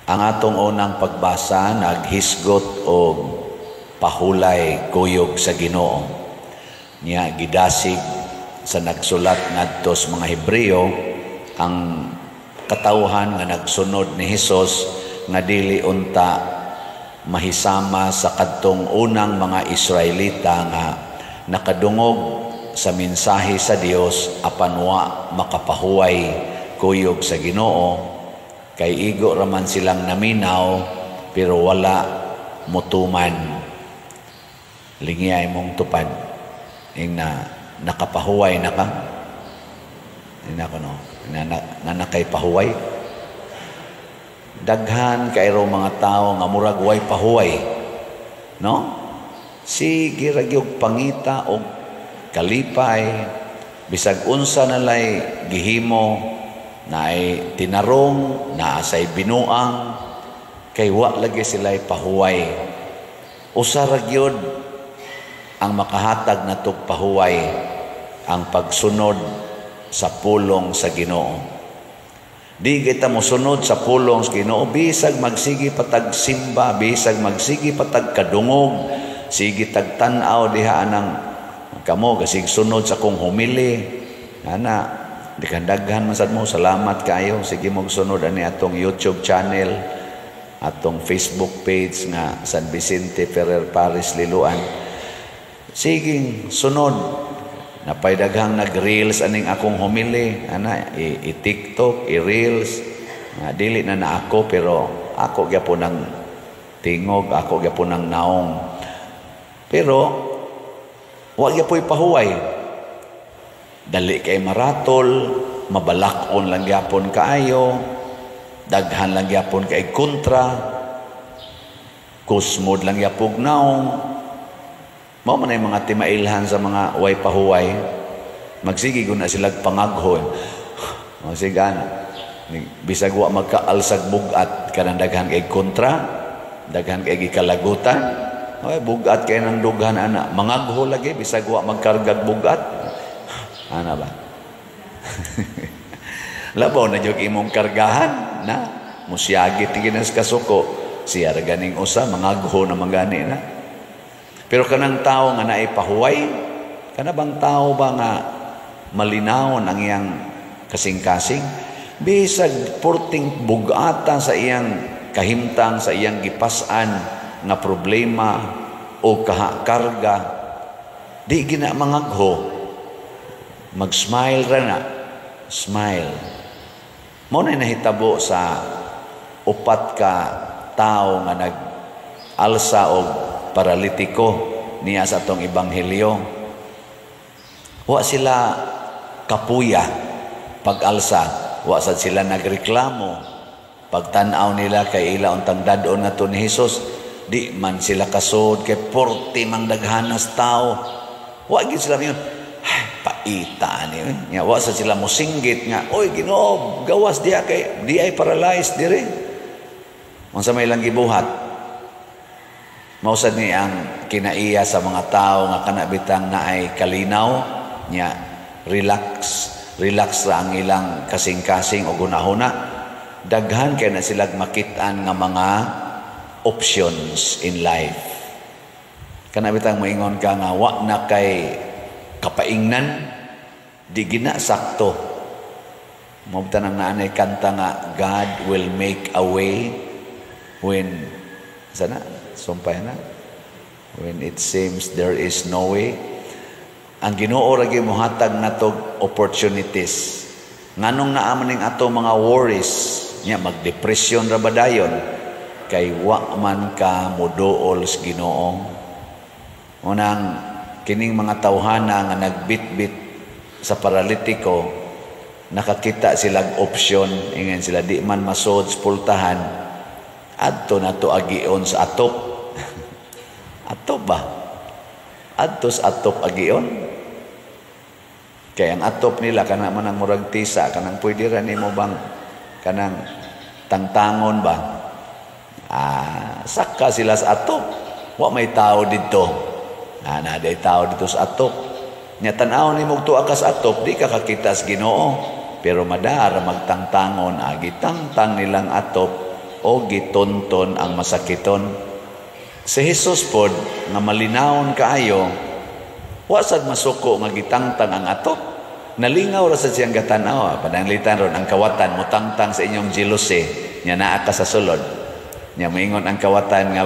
Ang atong unang pagbasa naghisgot og pahulay kuyog sa Ginoo. Nya gidasig sa nagsulat ngadto sa mga Hebreo ang katawhan nga nagsunod ni Hesus nga dili unta mahisama sa kadtong unang mga Israelita nga nakadungog sa mensahe sa Dios apan wa makapahuway kuyog sa Ginoo, kay igo raman silang naminaw pero wala mutuman. Lingiyay mong tupad ing na nakapahuway na ka ina ko, no, na nakay pahuway. Daghan kay ro mga tao nga murag way pahuway, no? Sige ra gyud pangita og kalipay bisag unsa nalay gihimo, naay tinarong, naa say binuang, kay wa lagi sila'y pahuway. Usa ra gyud ang makahatag natog pahuway, ang pagsunod sa pulong sa Ginoo. Di kita mosunod sa pulong sa Ginoo bisag magsige patag simba, bisag magsige patag kadungog, sige tag tan-aw diha anang kamo kasig sunod sa kong homily. Ana, di kan daghan man sad mo, salamat kaayo. Sige mo sunod ani atong YouTube channel, atong Facebook page nga San Vicente Ferrer Parish Liloan. Sige, sunod. Napay daghang nag-reels aning akong homily, ana, i-TikTok, i-reels. Nga dili na na ako, pero ako gyapon ang tingog, ako gyapon ang naong. Pero wa gyapoy pahuway. Dali kay maratol, mabalakon lang gyapon kaayo, daghan lang gyapon kay kontra, kusmod lang gyapog naong. Mao man ay mga timailhan sa mga way pahuway. Magsige guna sila pangaghoy. Masigan. Bisag wa magkaalsag bugat, kanang daghan kay kontra, daghan kay gikalagutan. Ay, bugat kay nang dughan ana. Mangagho lagi bisag wa magkargag bugat. Ana ba? Labaw na jud imong kargahan na musiyagit ginas kasuko siya ra ganing usa mangagho na mangani na. Pero kanang tao nga naay pahuway, kana bang tao ba nga malinawon ang iyang kasing-kasing, bisag purting bugata sa iyang kahimtang, sa iyang gipas-an nga problema o kakarga, di gina mangagho, mag-smile ra na, smile. Mao na nahitabo sa upat ka tao nga nag-alsa og paralitiko niya sa atong ebanghelyo. Wa sila kapuya pag-alsa, wa sad sila nagreklamo. Pagtan-aw nila kay ila untang dad-on na to ni Hesus, di man sila kasod kay porti mang daghanas tao. Wa gid sila mayon, ay, paita ni. Nga wa sad sila mosinggit nga, "Oy Ginoo, gawas diha kay di ay paralyzed dire." Unsa may ilang gibuhat? Mausad ni ang kinaiya sa mga tao nga kanabitang naay kalinaw nya, relax, relax ra ang ilang kasing-kasing o gunahuna. Daghan kay na sila makit-an nga mga options in life. Kanabitang moingon ka nga wa na kay kapaingnan, di gina sakto. Mao nang naanay kanta nga "God will make a way when" sana sumpay na, "when it seems there is no way." Ang Ginoo ra gyud mohatag natog opportunities. Nganong naa man ning ato mga worries nya, magdepresyon ra ba dayon, kay wa man ka moduol sa Ginoo. Unang kining mga tawhana nga nagbitbit sa paralitiko, nakakita silang opsyon. Ingon sila, di man masod sa pultahan, adto na to agion sa atop. Atop ba? Adto sa atop agion. Kay ang atop nila kana man ang murag tisa, kanang pwede ra nimo bang kanang tangtangon ba? Ah, saka sila sa atop. Wa may tao didto. Ah, na day tao dito sa atop. Nya tan-aw nimo tuwa ka sa atop, di ka kakita sa Ginoo. Pero madara magtangtangon, agi tangtang nilang atop. o gitonton ang masakiton. Si Jesus pod nga malinawon kaayo, wa sad masuko nga gitangtang ang atok. Nalingaw ra sad siyang gatanaw. Pananglitan ron ang kawatan mutangtang sa inyong jealousy nya naa ka sa sulod. Nya moingon ang kawatan nga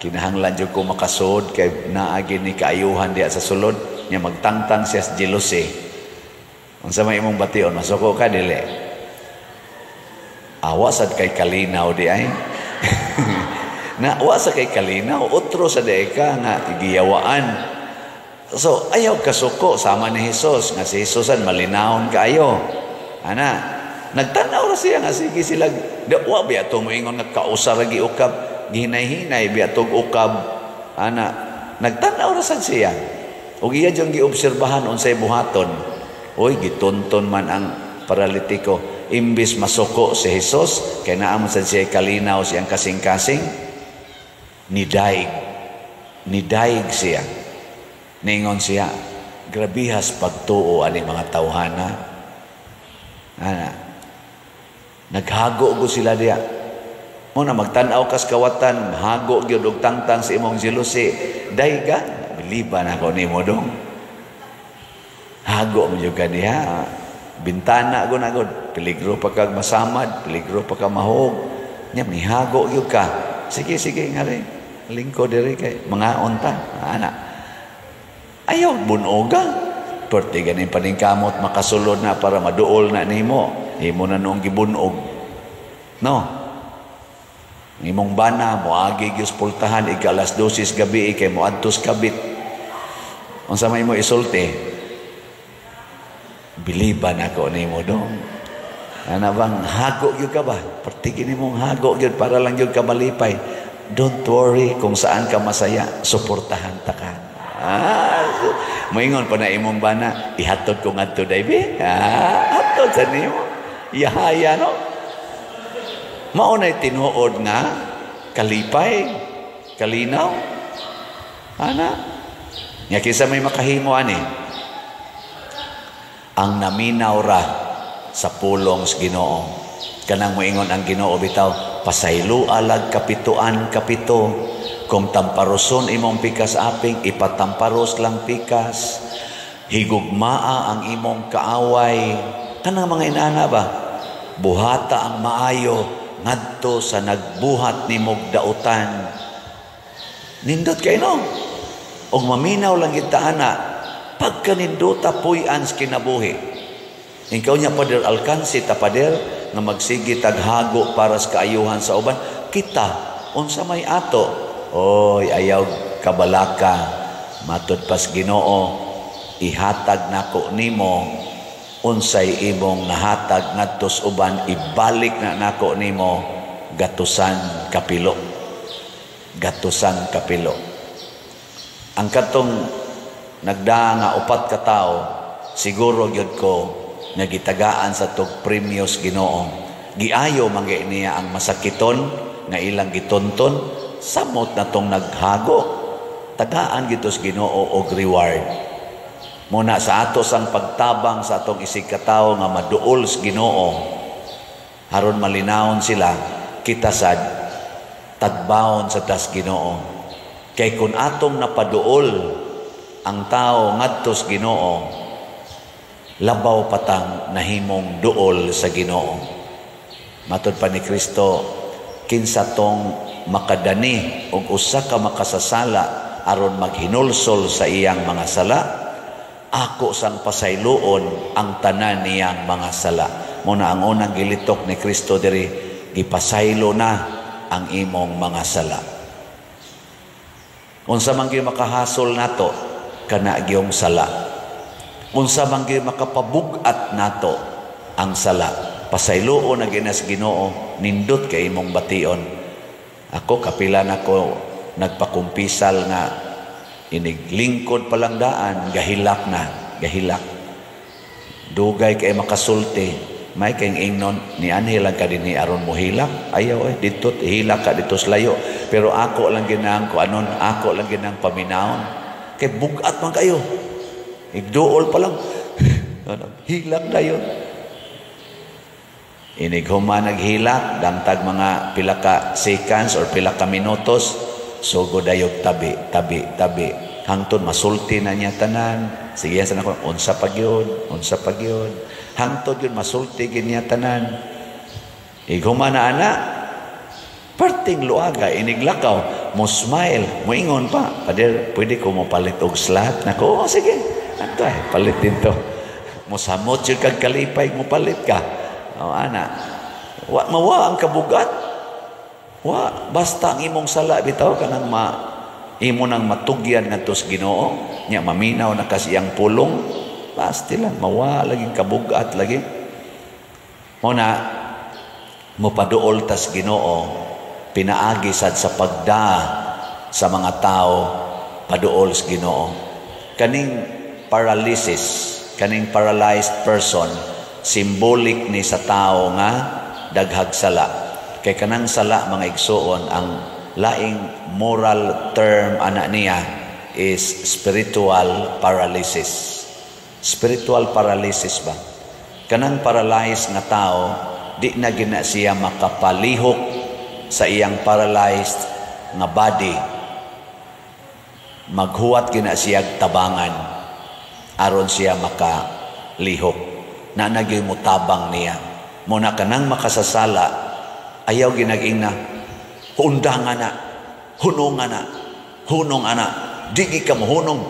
kinahanglan jud ko makasud kay naa ni kaayuhan diha sa sulod, nya magtangtang siya sa jealousy. Unsa may imong bation, masuko ka dili? Awa sad kay kalinaw di ay. Na wa sa kay kalinaw, otro sa di ka nga giyawaan. So ayaw kasuko sama ni Jesus nga si Jesusan malinawon kaayo. Ana, nagtanaw ra siya nga sige sila di, wa biya to moingon nga kausa ra giukab, gihinay-hinay biya tog ukab. Ana, nagtanaw ra sad siya. Ug iya jung giobserbahan unsay buhaton. Oy, gitunton man ang paralitiko. Imbis masuko si Jesus kay naa man sad siya kalinaw siyang kasing-kasing, nidaig. Nidaig siya. Ningon siya, grabihas pagtuo ani mga tawhana. Ana, naghago go sila diya. Muna magtan-aw kas kawatan, hago gyud og tangtang sa imong jealousy. Dayga, biliban ako nimo dong. Hago mo jud ka diha. Bintana go na gud, peligro pa kag masamad, peligro pa ka mahog. Nya mihago gyud ka. Sige, sige nga rin. Lingko diri kay mga unta. Ana. Ayaw bunoga. Perti ganin paningkamot makasulod na para maduol na nimo. Imo na noong gibunog. No. Imong bana moagi gyud pultahan ika alas 12 gabi kay moadtos kabit. Unsa may mo isulti? Biliban ako nimo dong. Ana bang hago gyud ka ba? Perti gini mong hago gyud para lang gyud ka malipay. Don't worry kung saan ka masaya, suportahan ta ka. Ah, moingon pa na imong bana, ihatod ko ngadto daybi. Ah, hatod sa nimo. Yahaya no. Mao nay tinuod nga kalipay, kalinaw. Ana, nya kinsa may makahimo ani? Ang naminaw ra sa pulong sa Ginoo. Kanang moingon ang Ginoo bitaw, pasaylo alag kapituan kapito. Kung tamparoson imong pikas aping, ipatamparos lang pikas. Higugmaa ang imong kaaway. Kanang mga inana ba? Buhata ang maayo ngadto sa nagbuhat nimog dautan. Nindot kay no. Og maminaw lang gid ta ana, pagkanindota puy-an sa kinabuhi. Ikaw niya, Pader Alcance ta, Pader, nga magsige taghago para sa kaayuhan sa uban. Kita, unsa may ato? Oy, ayaw kabalaka, matud pas Ginoo, ihatag nako nimo unsay imong nahatag ngadto sa uban, ibalik na nako nimo gatusan kapilo. Gatusan kapilo. Ang katong nagdaa nga upat ka tawo, siguro gyud ko nga gitagaan sa tog premyos Ginoo. Giayo man niya ang masakiton nga ilang gitonton, samot na tong naghago. Tagaan gitos Ginoo og reward. Muna sa ato sang pagtabang sa atong isig katawo nga maduol sa Ginoo, haron malinawon sila, kita sad tagbaon sa tas Ginoo. Kay kun atong napaduol ang tao ngadto sa Ginoo, labaw patang nahimong duol sa Ginoo. Matod pa ni Kristo, kinsa tong makadani og usa ka makasasala aron maghinulsol sa iyang mga sala, ako sang pasayloon ang tanan niyang mga sala. Muna ang unang gilitok ni Kristo diri, gipasaylo na ang imong mga sala. Unsa man gyud makahasol nato, kana gyung sala. Unsa man gyud makapabug-at nato ang sala. Pasayloon na ginas Ginoo, nindot kay imong bation. Ako kapila nako nagpakumpisal nga iniglingkod palang daan, gahilak na, gahilak. Dugay kay makasulti, may kay ingnon ni anhi lang ka dinhi aron mohilak. Ayaw eh, dito hilak ka dito sa layo. Pero ako lang ginang ko anon, ako lang ginang paminawon. Kay bugat man kayo. Igduol pa lang. Hilak dayon. Inig human naghilak, dangtag mga pila ka seconds or pila ka minutos, sugod dayog tabi, tabi, tabi. Hangtod masulti na niya tanan. Sige sa nako, unsa pa gyud, unsa pa gyud. Hangtod yun masulti gyud niya tanan. Ighuman na ana, perting luaga, iniglakaw, mo smile, moingon pa, "Pader, pwede ko mo palit og slot?" Nako, "Oh, sige. Ato ay, palit dito." Mosamot yun kag kalipay, mo palit ka. O, ana. Wa, mawa ang kabugat. Wa, basta ang imong sala, bitaw, kanang ma, imo nang matugyan ngadto sa Ginoo, nya maminaw na kasi ang pulong, basta lang, mawa lagi kabugat lagi. Mo na, mopaduol tas Ginoo, pinaagi sad sa pagda sa mga tao paduol sa Ginoo. Kaning paralysis, kaning paralyzed person, symbolic ni sa tao nga daghag sala. Kay kanang sala, mga igsuon, ang laing moral term ana niya is spiritual paralysis. Spiritual paralysis ba? Kanang paralyzed nga tao, di na gina siya makapalihok sa iyang paralyzed nga body. Maghuwat gina siya tabangan aron siya makalihok. Na nagyoy mutabang niya. Muna kanang makasasala, ayaw ginag na, "Undangan na, hunong na, hunong ana, digi ka mohunong,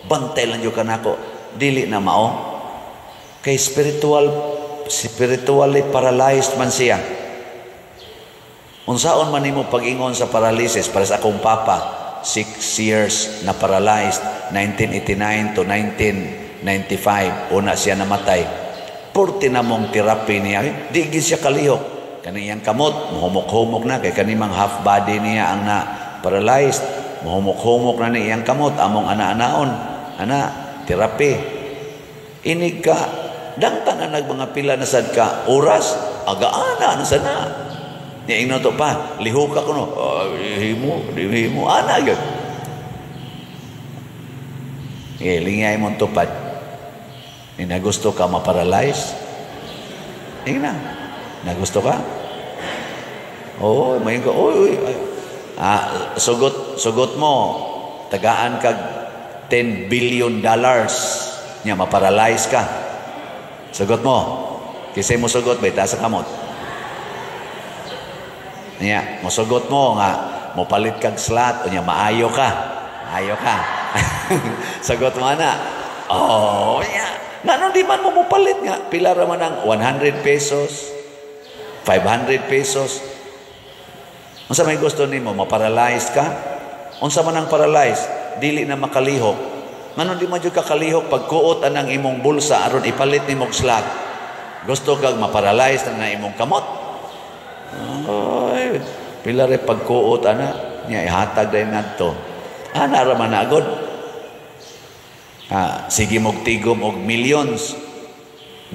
bantay lang ka nako." Dili na mao. Kay spiritually paralyzed man siya. Unsaon man nimo pag-ingon sa paralysis? Para sa akong papa, 6 years na paralyzed, 1989 to 1995, una siya namatay. Purti na mong therapy niya, eh, di gid siya kalihok. Kaniyang kamot, muhumok-humok na, kay kanimang half body niya ang na paralyzed. Muhumok-humok na ni iyang kamot, among ana-anaon. Ana, therapy. Inig ka, dangtan na nag mga pila na sad ka oras, agaana na sana. Niya ingnon to pa, "Lihok ka kuno." "Oh, himo, di himo, ana gyud." Eh, lingay mo tupad. Ni nagusto ka ma-paralyze? Ingna. Nagusto ka? Oo, may ko, oy, oy. Ah, sugot, sugot mo, tagaan kag $10 billion. Nya ma-paralyze ka. Sugot mo. Kisay mo sugot, bay taas sa kamot. Nya, mosugot mo nga mopalit kag slot unya maayo ka. Maayo ka. Sagot mo na. Oh, nya. Ngano di man mo mopalit nga? Pila ra man ang 100 pesos, 500 pesos. Unsa may gusto nimo? Ma-paralyze ka? Unsa man ang paralyze? Dili na makalihok. Ngano di man jud ka kalihok pagkuot anang imong bulsa aron ipalit nimo og slot? Gusto kag ma-paralyze na imong kamot? Ay, pila re pagkuot ana niya ihatag dayon ngadto. Ana ra man agod. Ah, sige mog tigom og millions.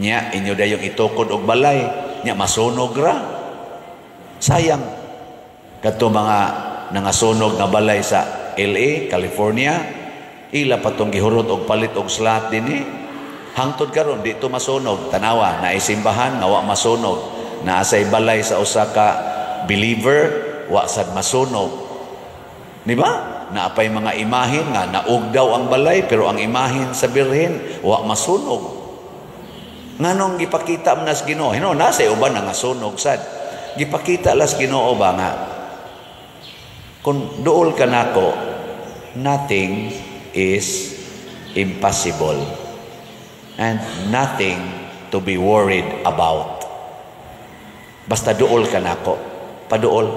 Nya inyo dayong itukod og balay, nya masunog ra. Sayang kadto mga nangasunog nga balay sa LA, California, ila pa tong gihurot og palit og slot dinhi. Hangtod karon di to masunog. Tanawa, naay simbahan nga wa masunog. Naa say balay sa usa ka believer wa sad masunog. Di ba? Naapay mga imahin nga naug daw ang balay pero ang imahin sa Birhen wa masunog. Nganong gipakita man nas Ginoo? Hino nasa uban nga sunog sad. Gipakita las Ginoo ba nga kung duol ka nako, nothing is impossible and nothing to be worried about. Basta duol ka nako, paduol.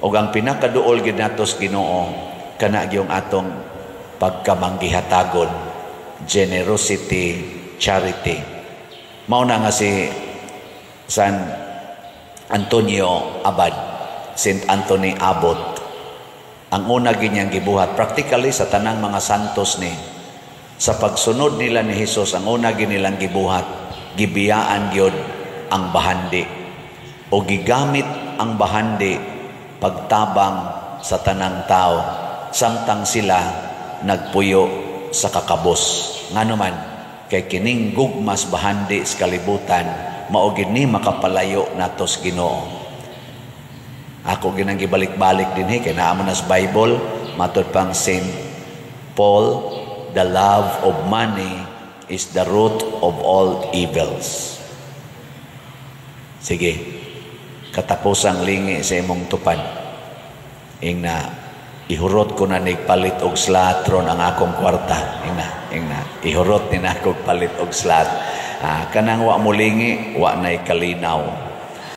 Og ang pinakaduol gid nato sa Ginoo kana gyung atong pagkamanggihatagon, generosity, charity. Mao na nga si San Antonio Abad, Saint Anthony Abbot, ang una ginyang gibuhat practically sa tanang mga santos ni sa pagsunod nila ni Hesus, ang una ginilang gibuhat, gibiyaan gyud ang bahandi o gigamit ang bahandi pagtabang sa tanang tao samtang sila nagpuyo sa kakabos. Ngano man? Kay kining gugmas bahandi sa kalibutan. Mao gid ni makapalayo nato sa Ginoo. Ako ginang gibalik-balik dinhi kay naa man sa Bible, matod pang Saint Paul, "The love of money is the root of all evils." Sige, katapusang lingi sa imong tupad. Ingna, "Ihurot ko na nig palit og slot ron ang akong kwarta." Ingna, ingna, "Ihurot ni nako palit og slot." Ah, kanang wa mo lingi, wa nay kalinaw.